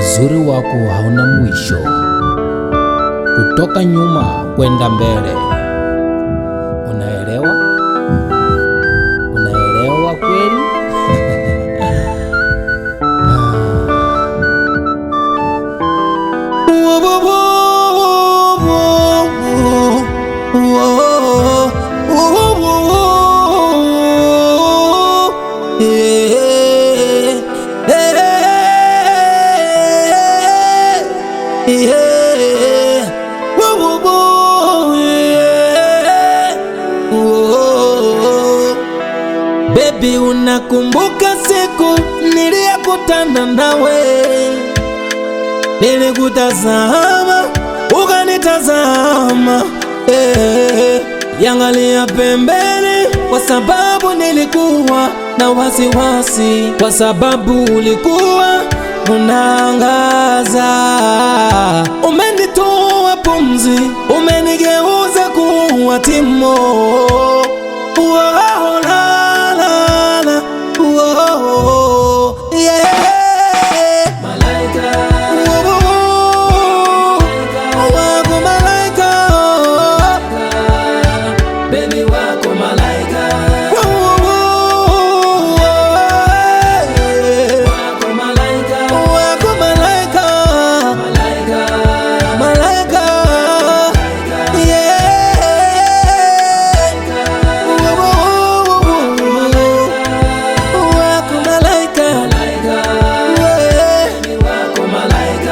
Uzuri wako hauna mwisho, kutoka nyuma kwenda mbele. Unaelewa? Unaelewa kweli? Baby, unakumbuka siku niliyokutana nawe? Nilikutazama ukanitazama, yangalia pembeni, kwa sababu nilikuwa na wasiwasi, kwa sababu ulikuwa unaangaza. Umenitoa pumzi, umenigeuza kuwa timo. Oh, la, la, la. Oh, yeah. Malaika, Oh, wako malaika. baby wako malaika, Oh, yeah. wako malaika, Wako malaika. malaika, Malaika. Yeah. Oh, wako malaika. malaika, Yeah. baby wako malaika.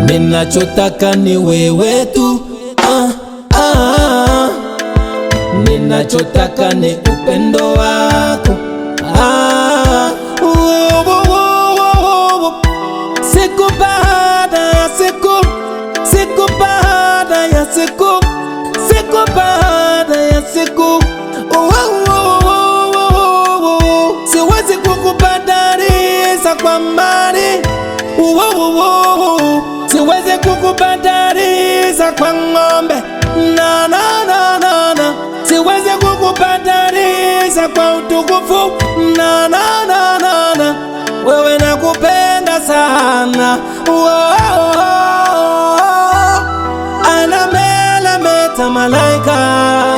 Ninachotaka ni wewe tu, ah, ah. Ninachotaka ni upendo wako, ah. Oh, oh, oh, oh, oh. Siku baada ya siku, siku baada ya siku, siku baada ya siku, oh, oh, oh, oh, oh, oh. Siwezi kukubadalisha kwa mali, oh, oh, oh, oh. Siwezi kukubadalisha kwa ng'ombe, na, na, na, na, na. Siwezi kukubadalisha kwa utukufu, na, na, na, na, na. Wewe nakupenda sana, oh, oh, oh. Anamelemeta malaika.